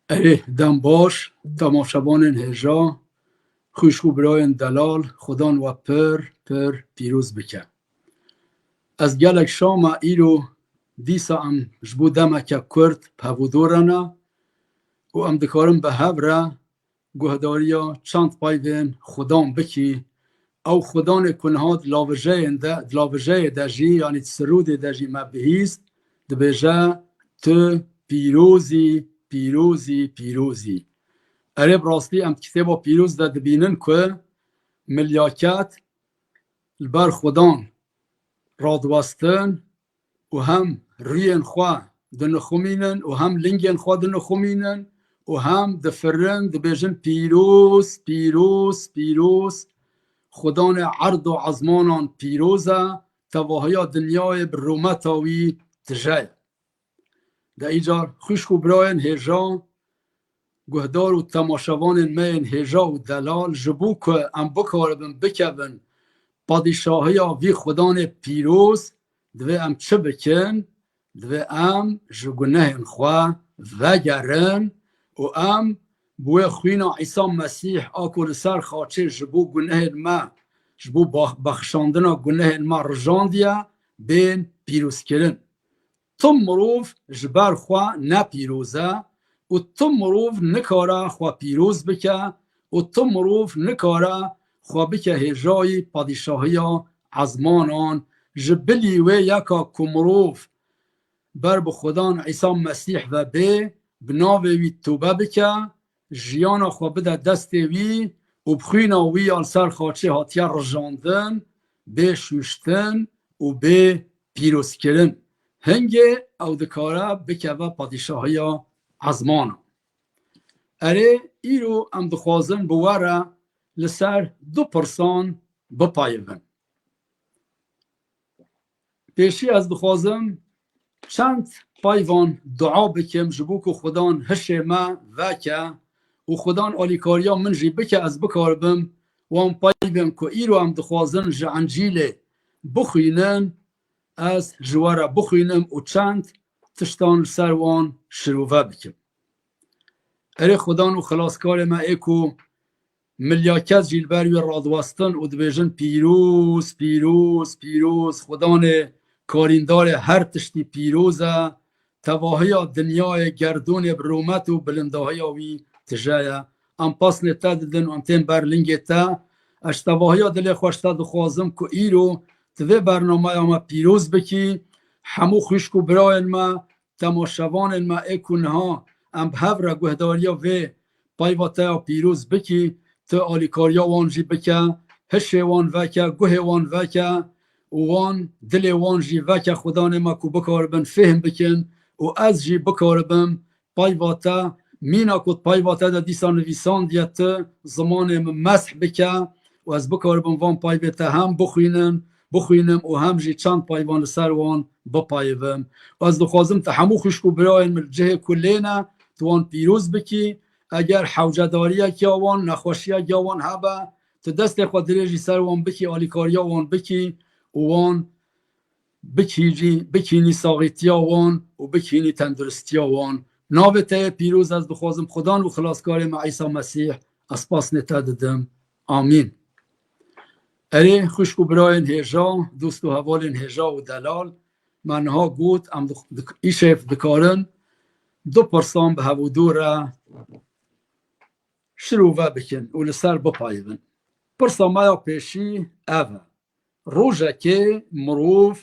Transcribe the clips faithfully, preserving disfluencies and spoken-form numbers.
Erê, dem baş, temaşevanên hêja, xwişk û birayên delal, Xudan we pir, pir pîroz bike. Ez gelek şama îro dîsa em ji bo demeke kurt bi hevû dor re ne û em dikarin bi hev re guhdariya çend peyvên Xudan bikî. Ew Xudanê ku niha di lavijeyên de, di lavijeyê de jî, yanî di sirûdê de jî me bihîst, dibêje, Tu pîroz î, pîroz î, pîroz î. Erê, bi rastî em di kitêba pîroz de dibînin ku milyaket li ber Xudan radiwestin û hem rûyên xwe dinixumînin û hem lingên xwe dinixumînin û hem difirin, dibêjin, Pîroz, pîroz, pîroz, Xudanê erd û ezmanan pîroz e, tevahiya dinyayê bi rûmeta wî tije ye. De îcar xwişk û birayên hêja, guhdar û temaşevanên me yên hêja û delal, ji bo ku em bikaribin bikevin padîşahiya vî Xudanê pîroz, divê em çi bikin? Divê em ji gunehên xwe vegerin û em bi wê xwîna Îsa Mesîh a ku li ser xaçê ji bo gunehên me, ji bo ba-, bexşandina gunehên me rijandiye, bên pîrozkirin. Tu mirov ji ber xwe ne pîroz e û tu mirov nikare xwe pîroz bike û tu mirov nikare xwe bike hêjayî padîşahiya ezmanan. Ji bilî wê yeka ku mirov ber bi Xudan Îsa Mesîh ve bê, bi navê wî tobe bike, jiyana xwe bide destê wî û bi xwîna wî ya li ser xaçê hatiye rijandin, bê şûştin û bê pîrozkirin. Hingê ew dikare bikeve padîşahiya ezmanan. Erê, îro em dixwazin bi we re li ser du pirsan bipayivin. Pêşî ez dixwazim çend peyvan dua bikim, ji bo ku Xudan hişê me veke û Xudan alîkariya min jî bike, ez bikaribim wan peyvên ku îro em dixwazin ji Encîlê bixwînin, ez ji we re bixwînim û çend tiştan li ser wan şirove bikim. Erê, Xudan û Xilaskarê me ê ku milyaket jî li ber wî radiwestin û dibêjin, Pîroz, pîroz, pîroz, Xudanê karîndarê her tiştî pîroz e, tevahiya dinyayê, gerdûnê bi rûmet û bilindahiya wî tije ye. Em pasnê te didin û em tên ber lingê te. Ez ji tevahiya dilê xwe ji te dixwazim ku îro tu vê bernameya me pîroz bikî, hemû xwişk û birayên me, temaşevanên me ê ku niha em bi hev re guhdariya vê peyva te ya pîroz bikî, tu alîkariya wan jî bike, hişê wan veke, guhê wan veke û wan, dilê wan jî veke, Xudanê me, ku bikaribin fêhm bikin û ez jî bikaribim peyva te, mîna ku peyva te de dîsa nivîsandiye, tu zimanê min mesh bike û ez bikaribim van peyvê te hem bixwînin, bixwînim û hem jî çend peyvan li ser wan bipayivim. Ez dixwazim tu hemû xwişk û birayên min li cihê ku lê ne, tu wan pîroz bikî. Eger hewcedariyek ya wan, nexweşiyek ya wan hebe, tu destê xwe dirêjî ser wan bikî, alîkariya wan bikî û wan bikîjî, bikînî saxîtiya wan û bikînî tenduristiya wan. Navê te yê pîroz ez dixwazim, Xudan û Xilaskarê me Îsa Mesîh, ez pasnê te didim. Amîn. Erê, xwişk û birayên hêja, dost û hevalên hêja û delal, me niha got, em di, di, îşev dikarin du pirsan bi hevûdû re şirove bikin û li ser bipayivin. Pirsa me ya pêşî ev e. Rojekê mirov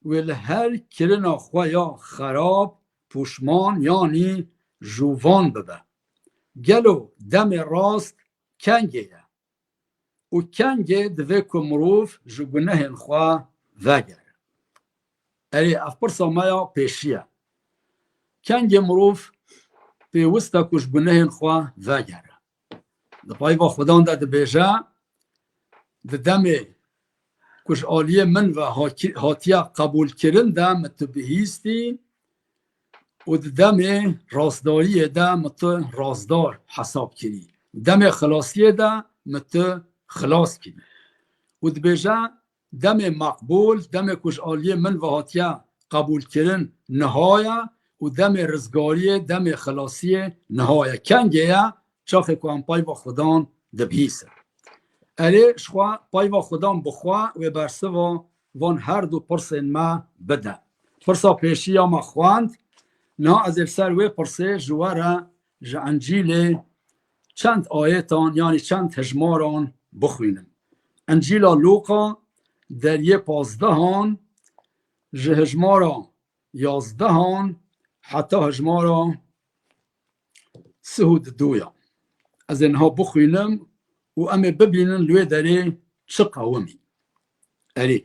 wê li her kirina xwe ya xerab pûşman, yanî jûvan bibe. Gelo demê rast kengê ye? Û kengê divê ku mirov ji gunehên xwe vegere? Erê, ev pirsa me ya pêşî ye. Kengê mirov pêwist e ku ji gunehên xwe vegere? Di peyva Xudan de dibêje, di demê ku ji aliyê min ve haki-, hatiye qebûlkirin de min tu bihîstî û di demê rastdariyê de min tu rastdar hesab kirî. Demê xilasiyê de min tu xilas kirî. Û dibêje, demê meqbûl, demê ku ji aliyê min ve hatiye qebûlkirin niha ye û demê rizgariyê, demê xilasiyê niha ye. Kengê ye, çaxê ku em peyva Xudan dibihîsin. Erê, ji xwe peyva Xudan bi xwe wê bersiva van her du pirsên me bide. Pirsa pêşî ya me xwend, niha ez ê li ser wê pirsê ji we re ji Encîlê çend ayetan, yanî çend hejmaran bixwînim. Encîla Lûqa deriyê pazdehan ji hejmara yazdehan heta hejmara sih û diduya. Ez ê niha bixwînim û em ê bibînin li wê derê çi qewimî. Erê.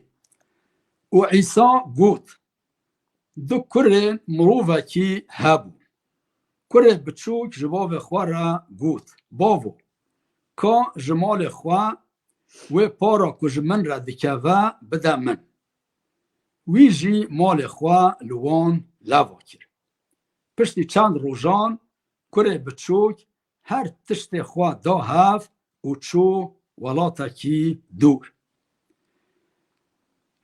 Û Îsa got, Du kurên mirovekî hebû. Kurê biçûk ji bavê xwe re got, Bavo, ka ji malê xwe wê para ku ji min re dikeve bide min. Wî jî malê xwe li wan leva kir. Piştî çend rojan kurê biçûk her tiştê xwe da hev û çû welatekî dûr.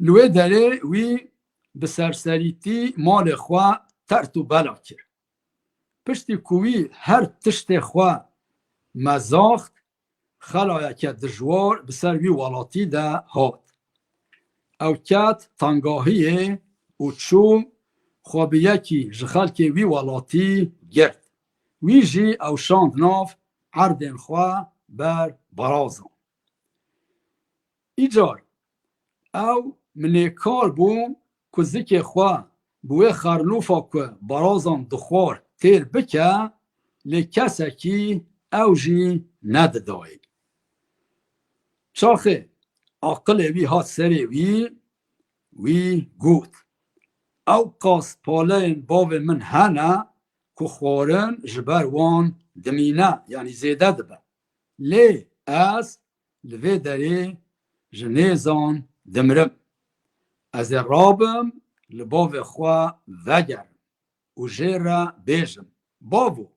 Li wê derê wî bi serserîtî malê xwe tert û bela kir. Piştî ku wî her tiştê xwe mezaxt, xelayeke dijwar bi ser wî welatî de hat. Ew ket tengahiyê û çû xwe bi yekî ji xelkê wî welatî girt. Wî jî ew şand nav erdên xwe ber barazan. Îcar ew minêkar bû ku zikê xwe bi wê xerlûfa ku barazan dixwar têr bike, lê kesekî ew jî nedidayê. Çaxê aqilê wî hat serê wî, wî got, Ew qas paleyên bavê min hene ku xwarin ji ber wan dimîne, yanî zêde dibe. Lê ez li vê derê ji nêzan dimirim. Ez ê rabim li bavê xwe vegerim û jê re bêjim, Bavo,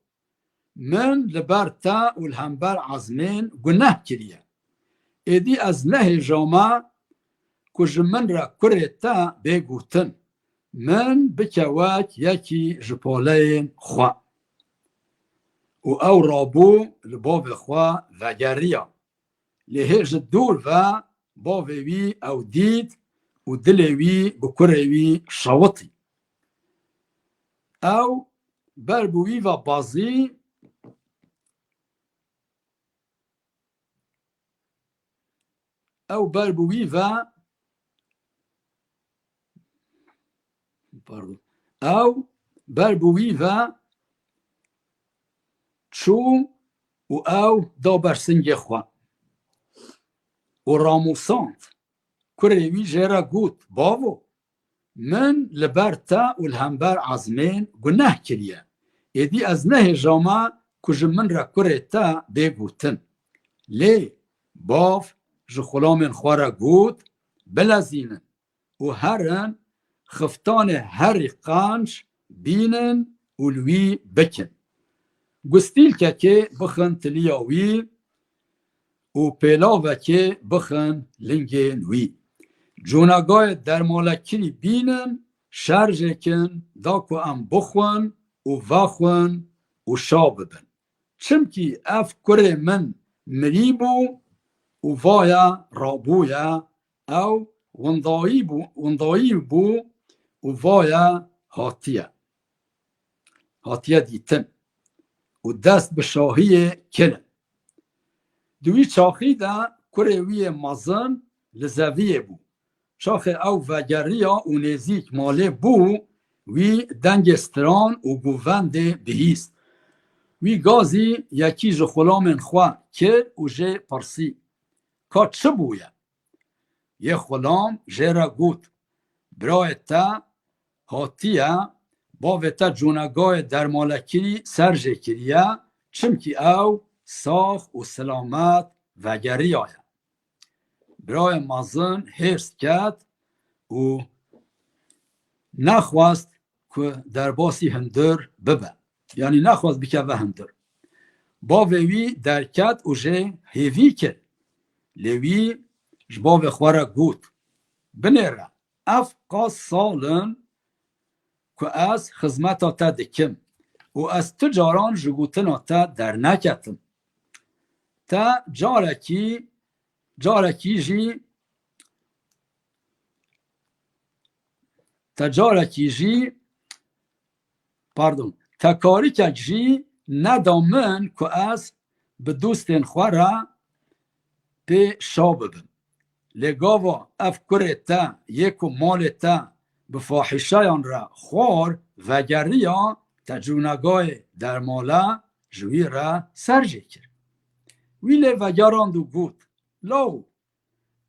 min li ber te û li hember ezmên guneh kiriye. Êdî ez nehêjame ku ji min re kurê te bê gotin, Min bike wek yekî ji paleyên xwe. Û ew rabû li bavê xwe vegeriya. Lê hê ji dûr ve bavê wî ew dît û dilê wî bi kurê wî şewitî. Ew ber bi wî ve bazî, ew ber bi wî ve, pardon, ew ber bi wî ve çû û ew da ber singê xwe û ramûsand. Kurê wî jê re got, Bavo, min li ber te û li hember ezmên guneh kiriye. Êdî ez nehêjame ku ji min re kurê te bê gotin. Lê bav ji xulamên xwe re got, Bilezînin û herin xiftanê herî qenc bînin û li wî bikin. Gustîlkekê bixin tiliya wî û pêlavekê bixin lingên wî. Cûnegayê dermalekirî bînin, şerjêkin, da ku em bixwin û vexwin û şa bibin. Çimkî ev kurê min mirî bû û vaya rabûye, ew windayî bû, windayî bû û vaya hatiye, hatiye dîtin û dest bi şahiyê kirin. Di wî çaxî de kurê wî yê mezin li zeviyê bû. Çaxê ew vegeriya û nêzîk malê bû, wî dengê stran û govendê bihîst. Wî gazî yekî ji xulamên xwe kir û jê pirsî, Ka çi bûye? Yê xulam jê re got, Birayê te hatiye, bavê te cûnegayê dermalekirî ser jê kiriye, çimkî ew sax û silamet vegeriyaye. birayê mezin hêrs ket û nexwest ku derbasî hundir bibe. Yanî nexwest bikeve hundir. Bavê wî derket û jê hêvî kir. Lê wî ji bavê xwe re got, "Binêre, ev qas sal in ku ez xizmeta te dikim û ez tu caran ji gotina te derneketim. Te carekî, carekî jî, te carekî jî, pardon, te karikek jî neda min ku ez bi dostên xwe re pê şa bibim. Lê gava ev kurê te yê ku malê te bi fahîşeyan re xwar, vegeriya, te cûnegayê dermale ji wî re ser jê kir." Wî lê vegerand û got, "Law,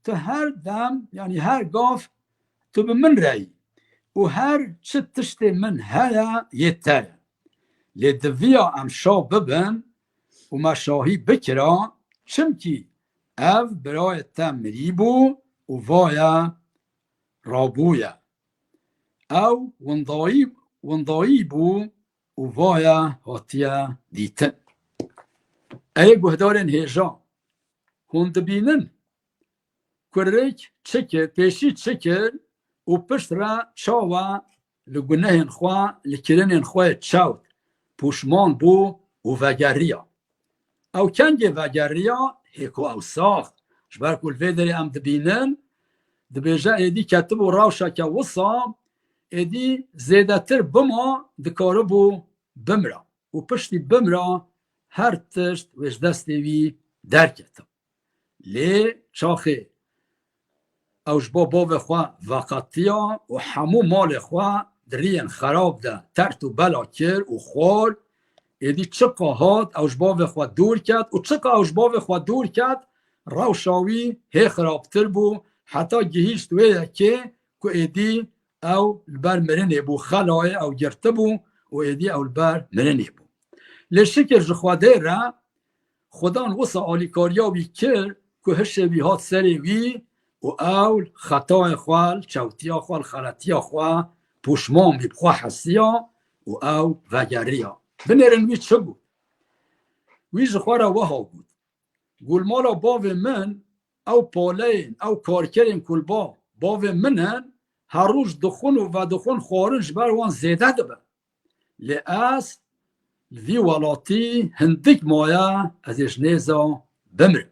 tu her dem, yanî her gav tu bi min re yî û her çi tiştê min heye yê te ye. Lê diviya em şa bibin û me şahî bikira, çimkî ev birayê te mirî bû û vaye rabûye. Ew windayî, windayî bû û vaye hatiye dîtin." Ey guhdarên hêja, hûn dibînin kurik çi kir, pêşî çi kir û pişt re çawa li gunehên xwe, li kirinên xwe çewt, pûşman bû û vegeriya. Ew kengê vegeriya, hê ku ew sax, ji ber ku li vê derê em dibînin, dibêje êdî ketibû rewşeke wisa, êdî zêdetir bima, dikaribû bimra. Û piştî bimra her tişt wê ji destê wî derketa. Lê çaxê ew ji bo bavê xwe veqetiya û hemû malê xwe di riyên xerab de tert û bela kir û xwar, êdî çiqa hat ew ji bavê xwe dûr ket û çiqa ew ji bavê xwe dûr ket, rewşa wî hê xirabtir bû, heta gihîşt wê yekê ku êdî ew li ber mirinê bû, xelayê ew girtibû û êdî ew li ber mirinê bû. Lê şikir ji Xwedê re, Xudan wisa alîkariya wî kir ku hişê wî hat serê wî û ew li xetayê xwe, li çewtiya xwe, li xeletiya xwe pûşman bî, bi xwe hesiya û ew vegeriya. Binêrin wî çi bû? Wî ji xwe re wiha got, "Gulmala bavê min, ew paleyên, ew karkerên ku li ba bavê min in, her roj dixwin û vedixwin xwarin ji ber wan zêde dibe. Lê ez li vî welatî hindik maye ez ê ji nêza bimirim.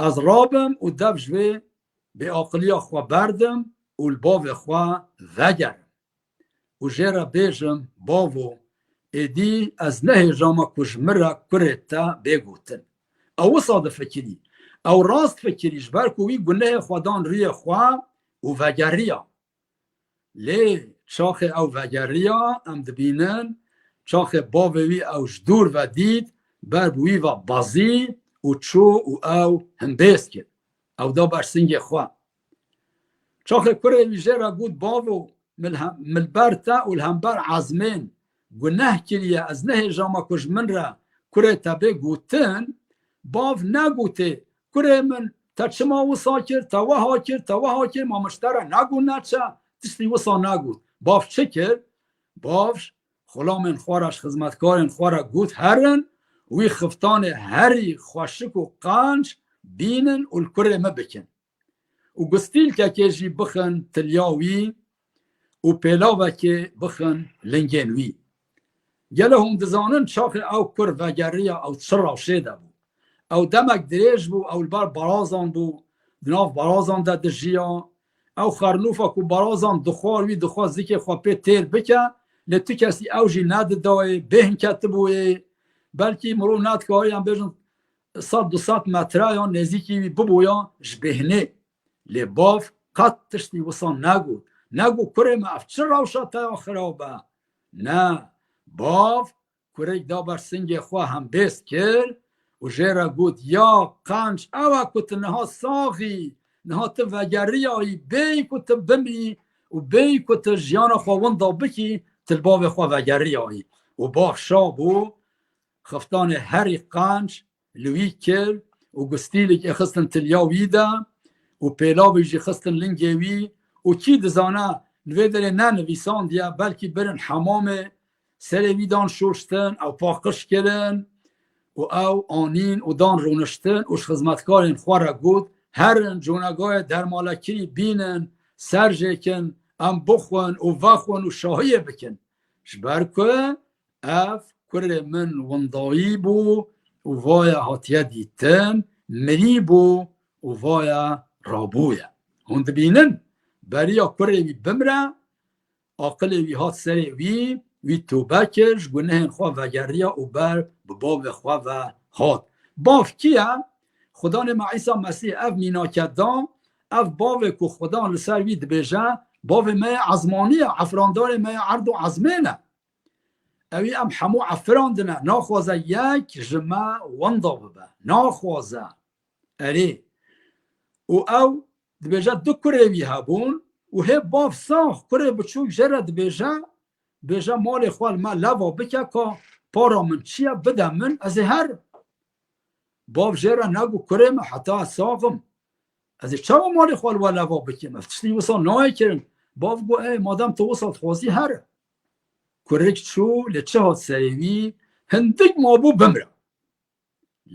Ez rabim û dev ji vê bêaqiliya xwe berdim û li bavê xwe vegerim û jê re bêjim, bavo, êdî ez nehêjama ku ji min re kurê te bê gotin." Ew wisa difikirî. Ew rast fikirî, ji ber ku wî gunehê xwe dan rûyê xwe û vegeriya. Lê çaxê ew vegeriya, em dibînin, çaxê bavê wî ew ji dûr ve dît, ber bi wî ve bezî û çû û ew himbêz kir. Ew da ber singê xwe. Çaxê kurê wî jê re got, "Bavo, min li hem-, min li ber te û li hember ezmên guneh kiriye, ez nehêjama ku ji min re kurê te bê gotin." Bav negotê, "Kurê min, te çima wisa kir, te weha kir, te weha kir, ma min ji te re negot neçe, tiştî wisa negot." Bav çi kir? Bav xulamên xwe re, ji xizmetkarên xwe re got, "Herin, wî xiftanê herî xweşik û qenc bînin û li kurê min bikin. Û gustîlkekê jî bixin tiliya wî û pêlavekê bixin lingên wî." Gelo hûn dizanin çaxê ew kur vegeriya ew çi rewşê de bû? Ew demek dirêj bû, ew li ber barazan bû, di nav barazan de dijiya. Ew xernûfa ku barazan dixwar, wî dixwar zikê xwe pê têr bike, lê tu kesî ew jî nedidayê, bêhn ketibûyê. Belkî mirov nedikariyan bêjin sed du sed metreyan nêzîkî wî bibûya ji bêhnê. Lê bav qet tiştî wisa negot. Negot, "Kurê min, ev çi rewşa te ya xirab e?" Ne, bav kurik da ber singê xwe hembêz kir û jê re got, "Ya qenc, ew e ku tu niha sax î, niha tu vegeriyayî, bêyî ku tu bimrî û bêyî ku tu jiyana xwe winda bikî, tu li bavê xwe vegeriyayî." Û bav şa bû, xiftanê herî qenc li wî kir û gustîlîk êxistin tiliya wî de û pêlavîk jî xistin lingê wî û kî dizane li vê derê nenivîsandiye, belkî birin hemamê, serê wî dan şoştin, ew paqij kirin û ew anîn û dan rûniştin û ji xizmetkarên xwe re got, herin conegayê dermalekirî bînin, serjêkin, em bixwin û vexwin û şahiyê bikin. Ji ber ku ev kurê min windayî bû û vaya hatiye dîtin, mirî bû û vaya rabûye. Hûn dibînin, beriya kurê wî bimre, aqilê wî hat serê wî, wî tobe kir, ji gunehên xwe vegeriya û ber bi bavê xwe ve hat. Bav kî ye? Xudanê me Îsa Mesîh ev mînake da, ev bavê ku Xudan li ser wî dibêje, bavê me yê ezmanî ye, efrandarê me yê erd û ezmên e. Ewî em hemû efirandine, naxwaze yek ji me wenda bibe. Naxwaze. Erê. Û ew dibêje du kurê wî hebûn û hê bav sax kurê biçûk jê re dibêje, bêje malê xwe li me leva bike ka para min çi ye bide min, ez ê herim. Bav jê re negot kurê min heta ez sax im. Ez ê çawa malê xwe li we leva bikim? Ev tiştî wisa nayê kirin. Bav got, ey, madem tu wisa dixwazî here. Kurik çû, lê çi hat serê wî? Hindik mabû bimre.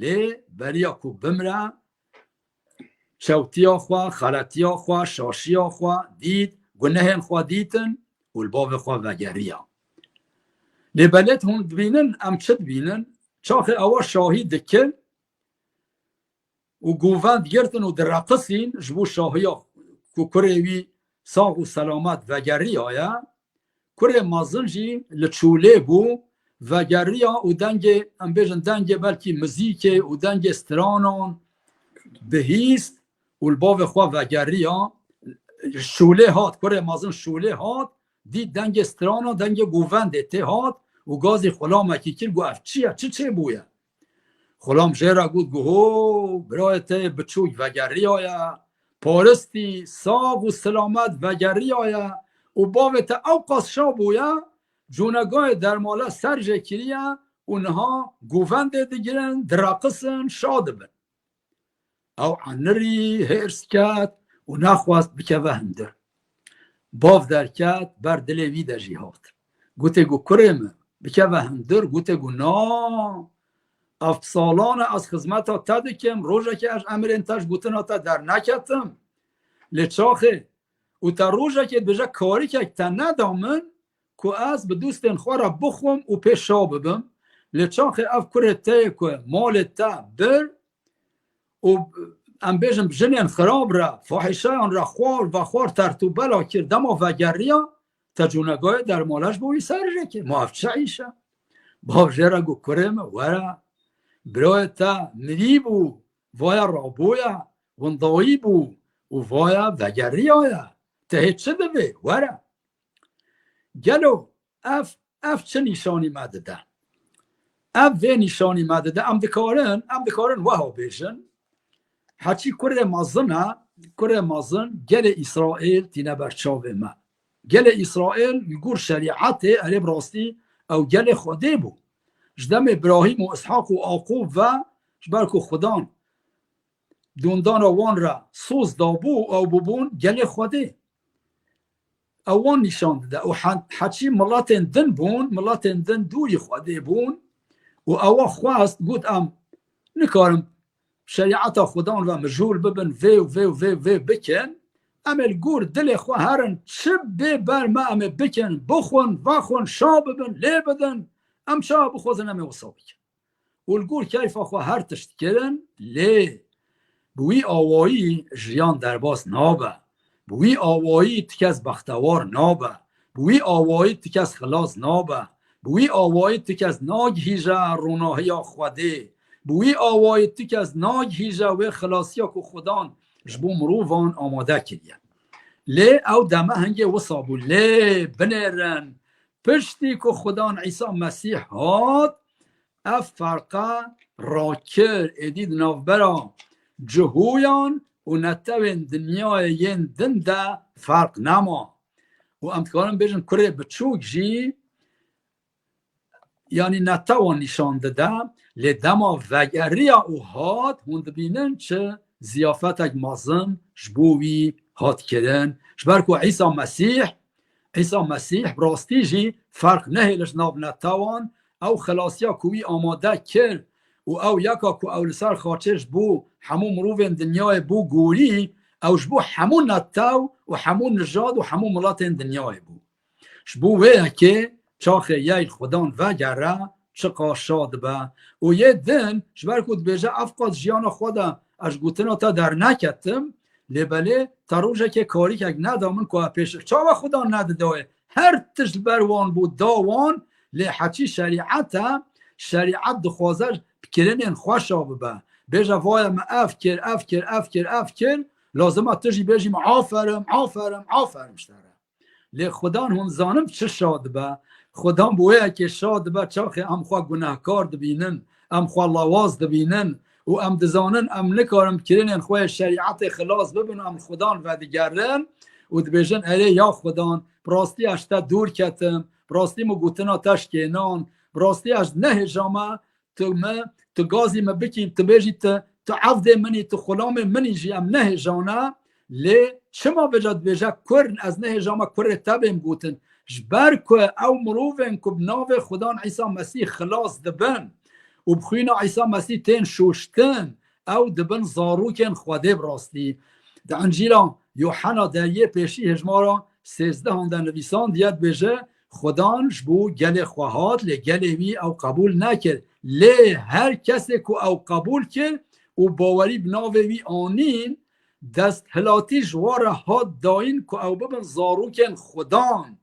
Lê beriya ku bimre, çewtiya xwe, xeletiya xwe, şaşiya xwe dît, gunehên xwe dîtin û li bavê xwe vegeriya. Lê belê hûn dibînin, em çi dibînin? Çaxê ewa şahî dikin û govend girtin û direqisîn ji bo şahiya ku kurê wî sax û selamet vegeriyaye. Kurê mezin jî li çolê bû, vegeriya û dengê, em bêjin dengê belkî muzîkê û dengê stranan bihîst û li bavê xwe vegeriya. Şolê hat, kurê mezin şolê hat, dît dengê strana, dengê govendê tê hat û gazî xulamekî kir, got, ev çi ye, çi çêbûye? Xulam jê re got, got, ho, birayê te yê biçûk vegeriyaye, paristî, sax û silamet vegeriyaye û bavê te ewqas şa bûye, cûnegayê dermale ser jê kiriye û niha govendê digirin, direqisin, şa dibin. Ew enirî hêrs ket û nexwest bikeve hundir. Bav derket, ber dilê wî de jî hat. Gotê, got, kurê min, bikeve hundir, gotê, got, na, ev salan e ez xizmeta te dikim, rojekê ez emirên te ji gotina te derneketim. Lê çaxê û te rojekê dibêje karîkek te neda min ku ez bi dostên xwe re bixwim û pê şa bibim. Lê çaxê ev kurê te yê ku malê te bir û em bêjin bi jinên xirab re, fahîşeyan re xwar vexwar tertûbela kir, dema vegeriya, te cûnegayê dermale ji bo wî ser jê kir. Ma ev çi îş e? Bav jê re got, kurê min, were, birayê te mirî bû, vaya rabûye, windayî bû û vaya vegeriyaye. Te hê çi divê? Were. Gelo ev, ev çi nîşanî me dide? Ev vê nîşanî me dide. Em dikarin, em dikarin weha bêjin. Heçî kurê mezin e, kurê mezin gelê Îsraîl tîne ber çavê me. Gelê Îsraîl li gor şerîetê, erê bi rastî ew gelê Xwedê bû. Ji demê Îbrahîm û Îshaq û Aqûb ve, ji ber ku Xudan dondana wan re soz dabû û ew bûbûn gelê Xwedê. Ew wan nîşan dide. Û he-, heçî miletên din bûn, miletên din dûrî Xwedê bûn û ewa xwest, got, em nikarin şerîeta Xudan ve mijûl bibin, vê û vê û vê û vê bikin. Em ê li gor dilê xwe herin, çi bê ber me em ê bikin, bixwin, vexwin, şa bibin, lê bidin. Em çawa bixwazin, em ê wisa bikin. Û li gor keyfa xwe her tişt kirin, lê bi wî awayî jiyan derbas nabe. Bi wî awayî ti kes bextewar nabe. Bi wî awayî ti kes xilas nabe. Bi wî awayî ti kes nagihîje ronahiya Xwedê. Bi wî awayî ti kes nagihîje wê xilasiya ku Xudan ji bo mirovan amade kiriye. Lê ew deme hingê wisa bû. Lê binêrin, piştî ku Xudan Îsa Mesîh hat, ev ferqa rakir, êdî di navbera cihoyan û netewên dinyayê yên din de ferq nema. Û em dikarin bêjin kurê biçûk jî yanî netewan nîşan dide, lê dema vegeriya û hat, hûn dibînin çi ziyafetek mezin ji bo wî hat kirin. Ji ber ku Îsa Mesîh, Îsa Mesîh bi rastî jî ferq nehêle ji nav netewan, ew xelasiya ku wî amade kir û ew yeka ku ew li ser xaçê ji bo hemû mirovên dinyayê bû gorî, ew ji bo hemû netew û hemû nijad û hemû miletên dinyayê bû. Ji bo wê yekê çaxê yey Xudan vegere, çiqas şa dibe. Û yê din, ji ber ku dibêje, ev qas jiyana xwe de ez ji gotina te derneketim, lê belê te rojekê karîkek neda min ku ez pêş. Çawa Xudan nedidayê? Her tişt li ber wan bû, da wan, lê heçî şerîet e, şerîet dixwaze bi kirinên xwe şa bibe. Bêje, vaye me ev kir, ev kir, ev kir, ev kir, lazim e tu jî bêjî, me aferim, aferim, aferim ji te re. Lê Xudan hûn zanin çi şa dibe? Xudan bi wê yekê şa dibe, çaxê em xwe gunehkar dibînin, em xwe lawaz dibînin û em dizanin em nikarin bi kirinên xwe yê şerîetê xilas bibin, em li Xudan vedigerin û dibêjin, erê ya Xudan, bi rastî ez ji te dûr ketim, bi rastî min gotina te şikênan, bi rastî ez nehêja me, tu me, tu gazî me bikî, tu bêjî tu, tu evdê min î, tu xulamê min î jî em nehêjane, lê çima vêca dibêje kur, ez nehêja me kurê te bêm gotin? Ji ber ku ew mirovên ku bi navê Xudan Îsa Mesîh xilas dibin û bi xwîna Îsa Mesîh tên şûştin, ew dibin zarokên Xwedê bi rastî. Di Încîla Yuhena deriyê pêşî hejmara sêzdehan de nivîsandiye, dibêje, Xudan ji bo gelê xwe hat, lê gelê wî ew qebûl nekir. Lê her kesê ku ew qebûl kir û bawerî bi navê wî anîn, desthilatî ji wan re hat dayîn ku ew bibin zarokên Xudan.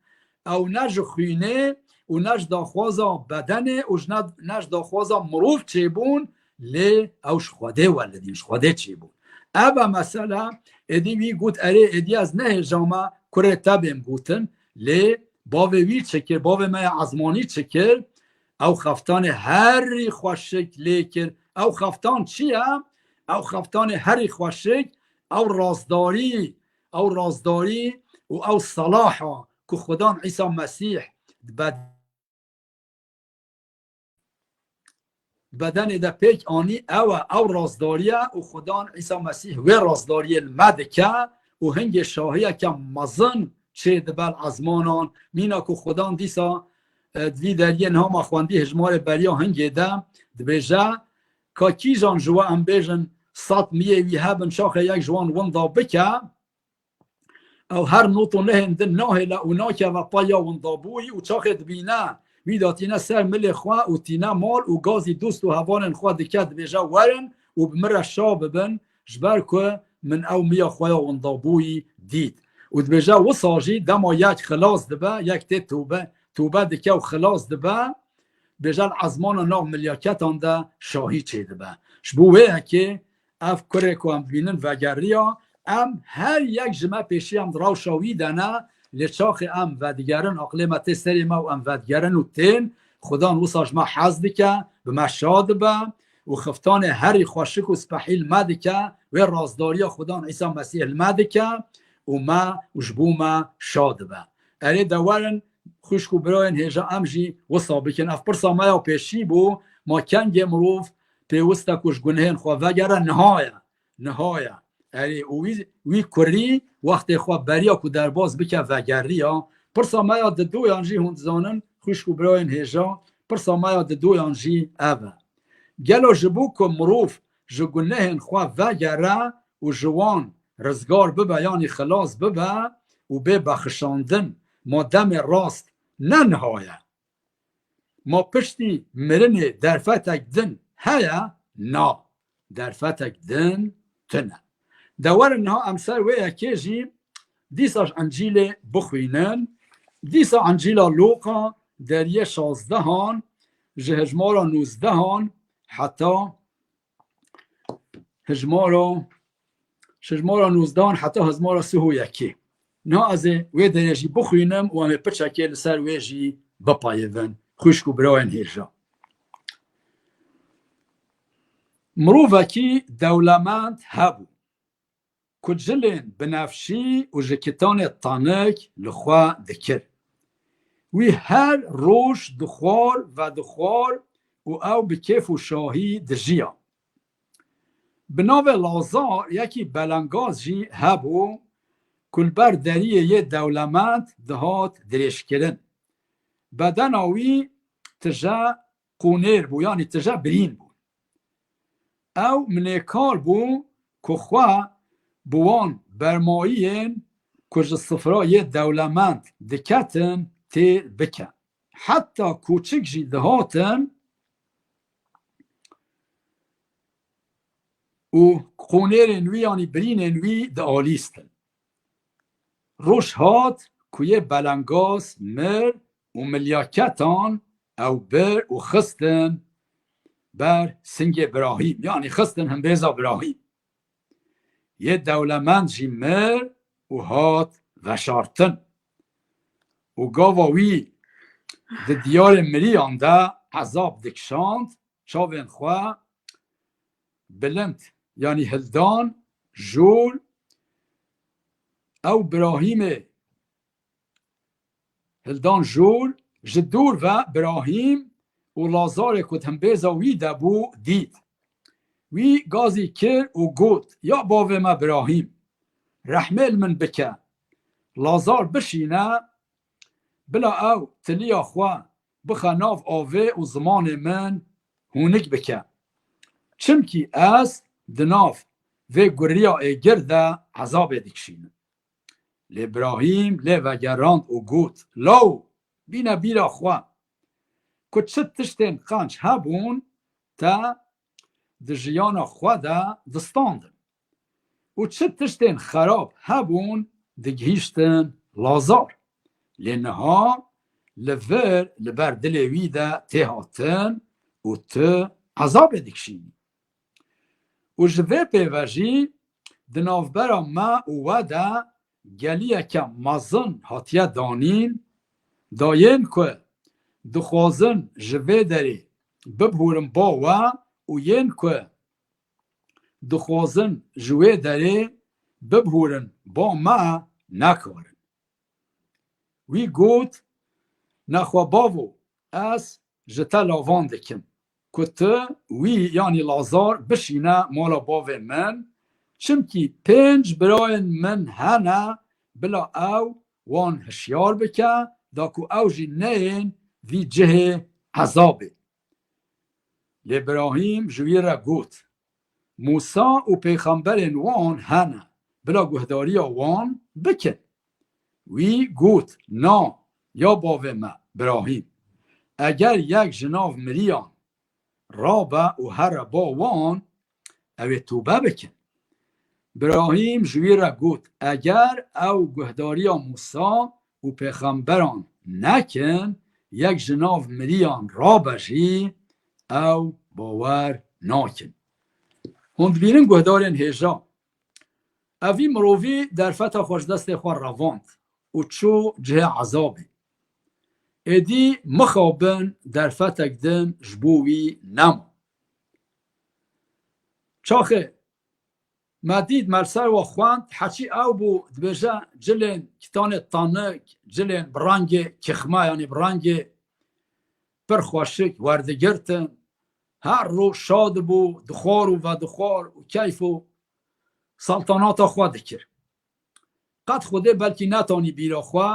Ew ne ji xwînê û ne ji daxwaza bedenê û ji ne, ne ji daxwaza mirov çêbûn, lê ew ji Xwedê welidîn, ji Xwedê çêbûn. Ev e mesele, êdî wî got, erê, êdî ez nehêja me kurê te bêm gotin, lê bavê wî çi kir, bavê me ya ezmanî çi kir? Ew xeftanê herî xweşik lê kir. Ew xeftan çi ye? Ew xeftanê herî xweşik, ew razdarî, ew razdarî û ew selaha ku Xudan Îsa Mesîh di bed-, bedenê de pêk anî, ew e, ew razdariye û Xudan Îsa Mesîh wê razdariyê li me dike û hingê şahiyeke mezin çê dibe li ezmanan. Mîna ku Xudan dîsa, e, di vî deriyê niha me xwendî hejmarê beriya hingê de dibêje, ka kîjan ji we em bêjin sed miyê wî hebin, çaxê yek ji wan winda bike, ew her not û nehên din nahêle û nakeve paya windabûyî û çaxê dibîne wî datîne ser milê xwe û tîne mal û gazî dost û hevalên xwe dike, dibêje, werin û bi min re şa bibin, ji ber ku min ew miya xwe ya windabûyî dît. Û dibêje, wisa jî dema yek xilas dibe, yek tê tobe, tobe dike û xilas dibe, bêje, li ezmana nav milyaketan de şahî çêdibe. Ji bo wê yekê ev kurê ku em dibînin vegeriya, em her yek ji me pêşî em di rewşa wî de ne, lê çaxê em vedigerin, aqilê me tê serê me û em vedigerin û tên, Xudan wisa ji me hez dike, bi me şa dibe û xiftanê herî xweşik û spehî li me dike, wê razdariya Xudan Îsa Mesîh li me dike û me û ji bo me şa dibe. Erê de werin, xwişk û birayên hêja, em jî wisa bikin. Ev pirsa me ya pêşî bû, ma kengê mirov pêwist e ku ji gunehên xwe vegere? Niha ye. Niha ye. Erê, û wî, wî kurî wextê xwe beriya ku derbas bike vegeriya. Pirsa me ya didoyan jî hûn dizanin, xwişk û birayên hêja, pirsa me ya didoyan jî ev e. Gelo ji bo ku mirov ji gunehên xwe vegere û ji wan rizgar bibe, yanî xilas bibe û bê bexşandin, ma demê rast ne niha ye? Ma piştî mirinê derfetek din heye? Na, derfetek din tune. De werin niha em ser wê yekê jî dîsa ji Encîlê bixwînin. Dîsa Encîla Lûqa deriyê şazdehan ji hejmara nûzdehan heta hejmara, ji hejmara nûzdehan heta hejmara sih û yekê. Niha ez ê wê derê jî bixwînim û em ê piçekê li ser wê jî bipeyivin. Xwişk û birayên hêja. Mirovekî dewlemend hebû ku cilên binefşî û ji kitanê tanik li xwe dikir. Wî her roj dixwar, vedixwar û ew bi kêf û şahî dijiya. Bi navê Lazar yekî belengaz jî hebû ku li ber deriyê yê dewlemend dihat dirêjkirin. Bedena wî tije qûnêr bû, yanî tije birîn bû. Ew minêkar bû ku xwe bi wan bermayiyên ku ji sifra yê dewlemend diketin têr bike. Heta kûçik jî dihatin û qûnêrên wî, yanî birînên wî dialîstin. Roj hat ku yê belengaz mir û milyaketan ew bir û xistin ber singê Birahîm, yanî xistin himbêza Birahîm. Yê dewlemend jî mir û hat veşartin. Û gava wî di diyarê miriyan de ezab dikişand, çavên xwe bilind, yanî hildan jûr, ew Birahîmê hildan jûr, ji dûr ve Birahîm û Lazarê ku di himbêza wî de bû, dît. Wî gazî kir û got, "Ya bavê me Birahîm, rehmê li min bike. Lazar bişîne, bila ew tiliya xwe bixe nav avê û zimanê min hûnik bike. Çimkî ez di nav vê guriya êgir de ezabê dikişînim." Lê Birahîm lê vegerand û got, "Law, bîne bîra xwe ku çi tiştên qenc hebûn te di jiyana xwe de distandin û çi tiştên xerab hebûn digihîştin Lazar. Lê niha li vir li ber dilê wî de tê hatin û tu ezabê dikişînî. Û ji vê pê ve jî di navbera me û we de geliyeke mezin hatiye danîn, da yên ku dixwazin ji vê derê bibihûrin ba we û yên ku dixwazin ji wê derê bibihûrin ba me nekarin." Wî got, "Nexwe bavo, ez ji te lavan dikim ku tu wî, yanî Lazar, bişîne mala bavê min, çimkî pênc birayên min hene, bila ew wan hişyar bike, da ku ew jî neyên vî cihê ezabê." Lê Birahîm ji wî re got, "Mûsa û pêxemberên wan hene, bila guhdariya wan bikin." Wî got, "Na, ya bavê me Birahîm, eger yek ji nav miriyan rabe û here ba wan, ew ê tobe bikin." Birahîm ji wî re got, "Eger ew guhdariya Mûsa û pêxemberan nekin, yek ji nav miriyan rabe jî, ew bawer nakin." Hûn dibînin guhdarên hêja, evî mirovî derfeta xwe ji destê xwe revand û çû cihê ezabê. Êdî mixabin derfetek din ji bo wî nema. Çaxê me dît, me li ser we xwend, heçî ew bû, dibêje, cilên kitanê tanik, cilên bi rengê kixme, yanî bi rengê pir xweşik werdigirtin, her roj şa dibû, dixwar û vedixwar û keyf û saltanata xwe dikir. Qet Xwedê belkî netanî bîra xwe,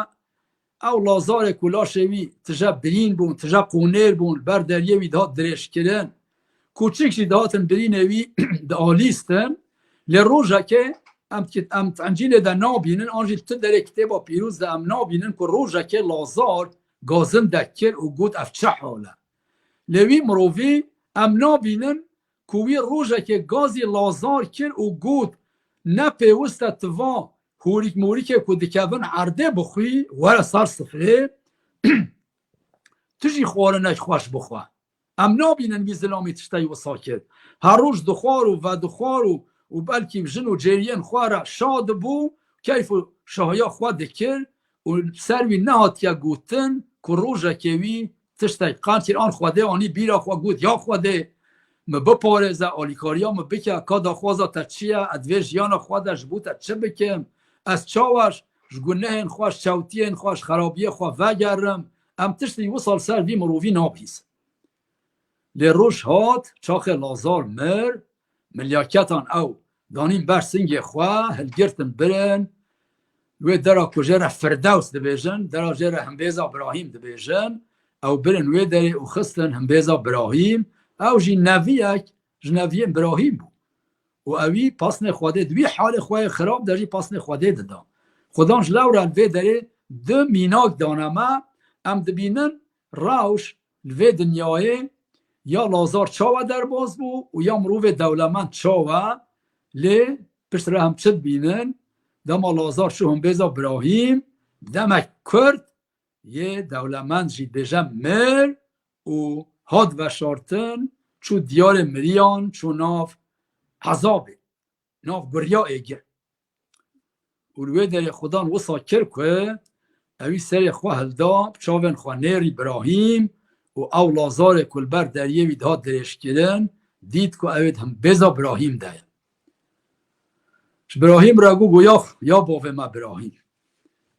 ew Lazarê ku laşê wî tije birîn bûn, tije qûnêr bûn, ber deriyê wî dihat dirêjkirin. Kûçik jî dihatin birînê wî dialîstin. Lê rojekê em, em di Encîlê de nabînin, an jî li tu derê Kitêba Pîroz de em nabînin ku rojekê Lazar gazin dekir û got, "Ev çi hal e?" Lê wî mirovî em nabînin ku wî rojekê gazî Lazar kir û got, "Ne pêwist e tu va hûrîk mûrîkê ku dikevin erdê bixwî, were ser sifrê, tu jî xwarinek xweş bixwe." Em nabînin wî zilamî tiştey wisa kir. Her roj dixwar û vedixwar û, û belkî jin û cêriyên xwe re şa dibû, keyf û şahiya xwe dikir û ser wî nehatiye gotin ku rojekê wî tiştek qenc kir, an Xwedê anî bîra xwe, got, "Ya Xwedê, min biparêze, alîkariya min bike, ka daxwaza te çi ye, ez di vê jiyana xwe de ji bo te çi bikim? Ez çawa ji gunehên xwe, ji çewtiyên xwe, ji xerabiyê xwe vegerim? Em tiştî wisa li ser vî mirovî nabihîzin. Lê roj hat, çaxê Lazar mir, milyaketan ew danîn ber singê xwe, hilgirtin birin, wê dera ku jê re Firdews dibêjin, dera jê re himbêza Birahîm dibêjin, ew birin wê derê û xistin himbêza Birahîm, ew jî neviyek ji neviyên Birahîm bû. Û ewî pasnê Xwedê di wî halê xwe yê xirab de jî pasnê Xwedê dida. Xudan ji lewra li vê derê du mînak dane me, em dibînin rewş li vê dinyayê ya Lazar çawa derbas bû û ya mirovê dewlemend çawa, lê piştre em çi dibînin? Dema Lazar çû himbêza Birahîm, demek kurt yê dewlemend jî dibêje mir û hat veşartin, çû diyarê miriyan, çû nav ezabê, nav guriya êgir. Û li wê derê Xudan wisa kir ku ewî serê xwe hilda, bi çavên xwe nêrî Birahîm û ew Lazarê ku li ber deriyê wî dihat dirêjkirin, dît ku ew ê di himbêza Birahîm de ye. Ji Birahîm re got, got, ya, ya bavê me Birahîm,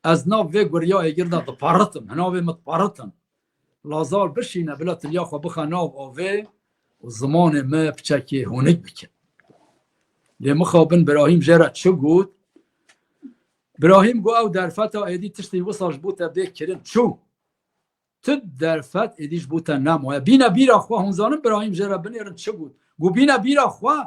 ez nav vê guriya êgir de diperitim, hinavê min diperitim. Lazar bişîne, bila tiliya xwe bixe nav avê û zimanê me piçekê hûnik bike. Lê mixabin Birahîm jê re çi got? Birahîm got, ew derfeta êdî tiştî wisa ji bo te bê kirin çû. Tu derfet êdî ji bo te nemaye. Bîne bîra xwe, hûn zanin Birahîm jê re binêrin çi got? Got, bîne bîra xwe.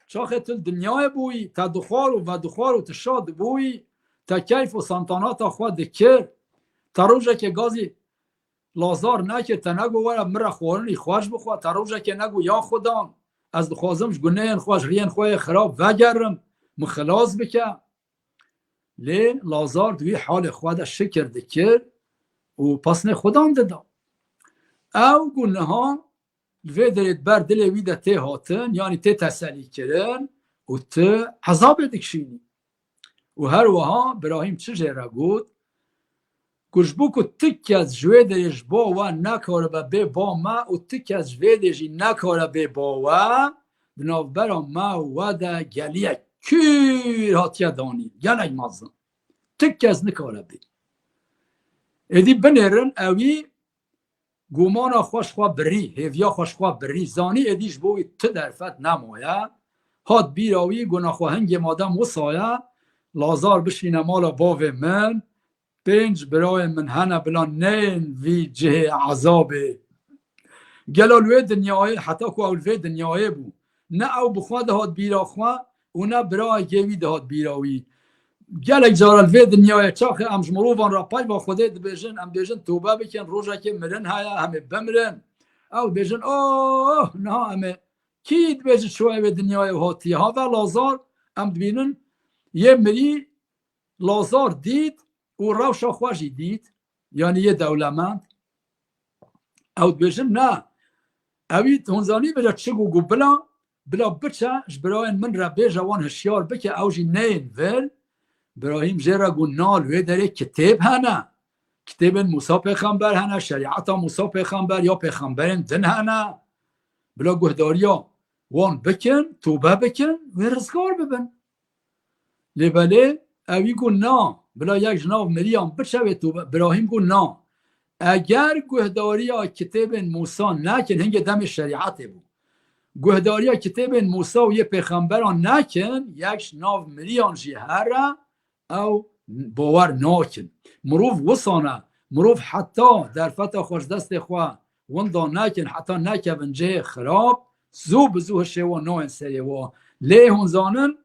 Çaxê tu li dinyayê bûyî, te dixwar û vedixwar û tu şad dibûyî, te keyf û santanata xwe dikir. Te rojekê gazî Lazar nekir, te negot were min re xwarinî xweş bixwe, te rojekê negot ya Xudan, ez dixwazim ji gunehên xwe, ji riyên xwe yê xirab vegerim, min xilas bike. Lê Lazar di wî halê xwe de şikir dikir û pasnê Xudan dida. Ew got niha li vê derê di ber dilê wî de tê hatin, yanî tê teselî kirin û tu ezabê dikişînî. Û her wiha Birahîm çi jê re got? Got, ji bo ku ti kes ji wê derê ji ba we nekaribe bê ba me û ti kes ji vê dê jî nekare bê ba we, di navbera me û we de geliyek kûr hatiye danîn, gelek mezin. Ti kes nikare bê. Êdî binêrin, ewî gumana xwe ji xwe birî, hêviya xwe ji xwe birî, zanî êdî ji bo wî ti derfet nemaye. Hat bîra wî, got, naxwe hingê madem wisa ye, Lazar bişîne mala bavê min, pênc birayên min hene, bila neyên vî cihê ezabê. Gelo li wê dinyayê, heta ku ew li vê dinyayê bû, ne ew bi xwe dihat bîra xwe û ne birayekê wî dihat bîra wî. Gelek cara li vê dinyayê çaxê em ji mirovan re peyva Xwedê dibêjin, em bêjin tobe bikin, rojekê mirin heye, em ê bimirin. Ew bêjin, oh, niha em ê kî dibêje çûye wê dinyayê û hatiye. Have Lazar, em dibînin yê mirî Lazar dît û rewşa xwe jî dît, yanî yê dewlemend. Ew dibêjin, ne. Ewî hûn zanî bêje çi got, got, bila, bila biçe, ji birayên min re bêje, wan hişyar bike, ew jî neyên vir. Birahîm jê re got, na, li wê derê kitêb hene. Kitêbên Mûsa pêxember hene, şerîeta Mûsa pêxember ya pêxemberên din hene. Bila guhdariya wan bikin, tobe bikin, wê rizgar bibin. Lê belê ewî got, na, bila yek ji nav miriyan biçe wê tobe. Birahîm got, na. Eger guhdariya kitêbên Mûsa nekin, hingê demê şerîetê bû. Guhdariya kitêbên Mûsa û yê pêxemberan nekin, yek ji nav miriyan jî here, ew bawer nakin. Mirov wisane, mirov heta derfeta xwe ji destê xwe winda nekin, heta nekevin cihê xirab, zû bi zû hişê wan nayên serê wan. Lê hûn zanin,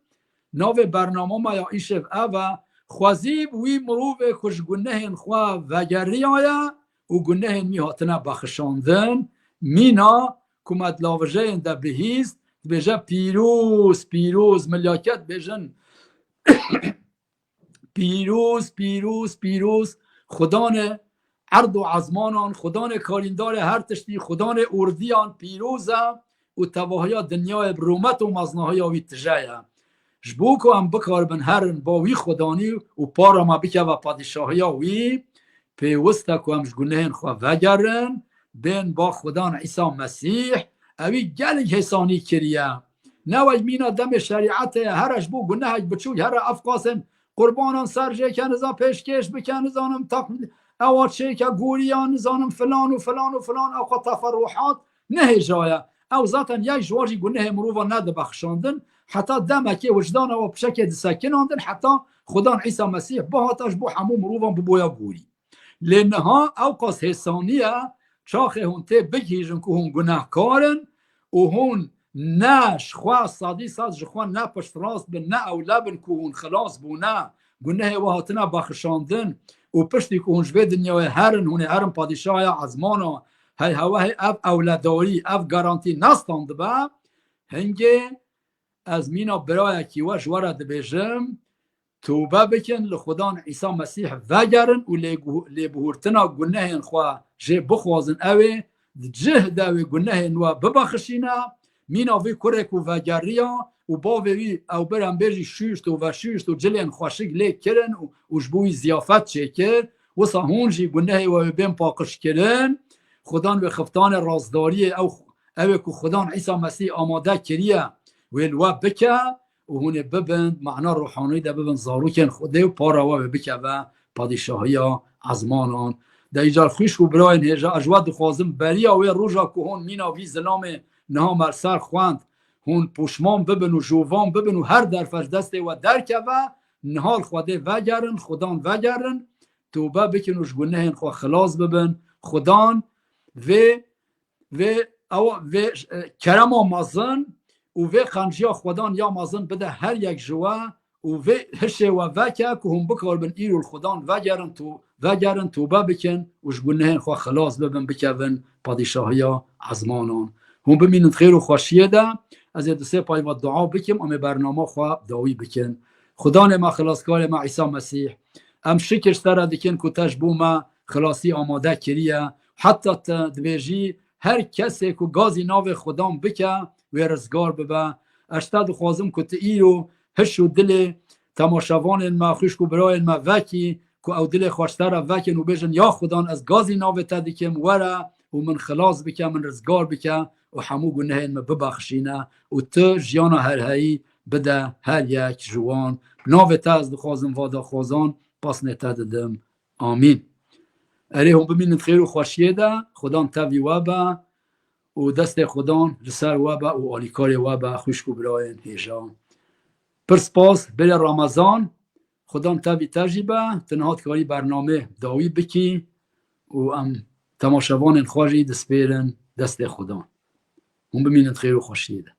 navê bernama me ya îşev ev e, xwezî bi wî mirovê ku ji gunehên xwe vegeriyaye û gunehên wî hatine bexişandin, mîna ku me di lavijeyên de bihîst, dibêje, pîroz, pîroz, milyaket bêjin, pîroz, pîroz, pîroz, Xudanê erd û ezmanan, Xudanê karîndarê her tiştî, Xudanê ordiyan pîroz e û tevahiya dinyayê bi rûmet û meznahiya wî tije ye. Ji bo ku em bikaribin herin ba wî Xudanî û para me bikeve padîşahiya wî, pêwist e ku em ji gunehên xwe vegerin, bên ba Xudan Îsa Mesîh, ewî gelek hêsanî kiriye. Ne wek mîna demê şerîetê ye, here ji bo gunehek biçûk, here ev qasên qurbanan ser jê ke niza pêşkêş bike, nizanim tak-, Ewa çêke goriya, nizanim filan û filan û filan, ew xwe teferruhat nehêjaye. Ew zaten yek ji wan jî gunehê mirovan nedibe xişandin. Heta demekê wijdana we pişekê disekinandin, heta Xudan Îsa Mesîh bihata ji bo hemû mirovan biboya gorî. Lê niha ew qas hêsanî ye, çaxê hûn tê bigihîjin ku hûn gunehkar in û hûn ne ji xwe sedî sed ji xwe ne piştrast bin, ne ewle bin ku hûn xilas bûne, gunehê we hatine bexişandin û piştî ku hûn ji vê dinyayê herin, hûn ê herin padîşahiya ezmana, hey hewe hey ev ewledarî, ev garantî nestandibe, hingê ez mîna birayekî we ji we re dibêjim, tobe bikin, li Xudan Îsa Mesîh vegerin û lêguh-, lêbihurtina gunehên xwe jê bixwazin, ew ê di cih de wê gunehên we bibexişîne. Mîna vî kurê ku vegeriya û bavê wî ew bir em bêjî şûşt û veşûşt û cilên xweşik lê kirin û, û ji bo wî ziyafet çêkir, wisa hûn jî gunehê we wê bên paqijkirin. Xudan wê xiftanê rastdariyê ew, ew ê ku Xudan Îsa Mesîh amade kiriye wê li we bike û hûn ê bibin, mana ruhanî de bibin zarokên Xwedê û para we wê bikeve padîşahiya ezmanan. De îcar xwişk û birayên hêja, ez ji we dixwazim beriya wê roja ku hûn mîna vî zilamê niha me li ser xwend, hûn poşman bibin û jovan bibin û her derfeş destê we derkeve, niha li Xwedê vegerin, Xudan vegerin, tobe bikin û ji gunehên xwe xilas bibin. Xudan vê, vê, ew, vê, e, kerema mezin û vê qenciya Xudan ya mezin bide her yek ji we û vê hişê we veke ku hûn bikaribin îro li Xudan vegerin, to-, vegerin, tobe bikin û ji gunehên xwe xilas bibin, bikevin padîşahiya ezmanan. Hûn bimînin xêr û xweşiyê de. Ez ê du sê payva dua bikim, em ê bernama xwe dawî bikin. Xudanê me, xilaskarê me Îsa Mesîh, em şikir ji te re dikin ku te ji bo me xilasî amade kiriye. Heta te dibêjî, her kesê ku gazî navê Xudan bike, wê rizgar bibe. Ez ji te dixwazim ku tu îro hiş û dilê temaşevanên me, xwişk û birayên me vekî, ku ew dilê xwe ji te re vekin û bêjin, ya Xudan, ez gazî navê te dikim, were û min xilas bike, min rizgar bike û hemû gunehên min bibexşîne û tu jiyana herheyî bide her yek ji wan. Navê te ez dixwazim va daxwazan, pasnê te didim. Amîn. Erê, hûn bimînin xêr û xweşiyê de, Xudan tevî we be û destê Xudan li ser we be û alîkarê we be, xwişk û birayên hêja. Pir spas, bêrê Ramazan, Xudan tevî te jî be, tu niha dikarî bernamê dawî bikî û em temaşevanên xwe jî dispêrin destê Xudan. Hûn bimînin xêr û xweşiyê de.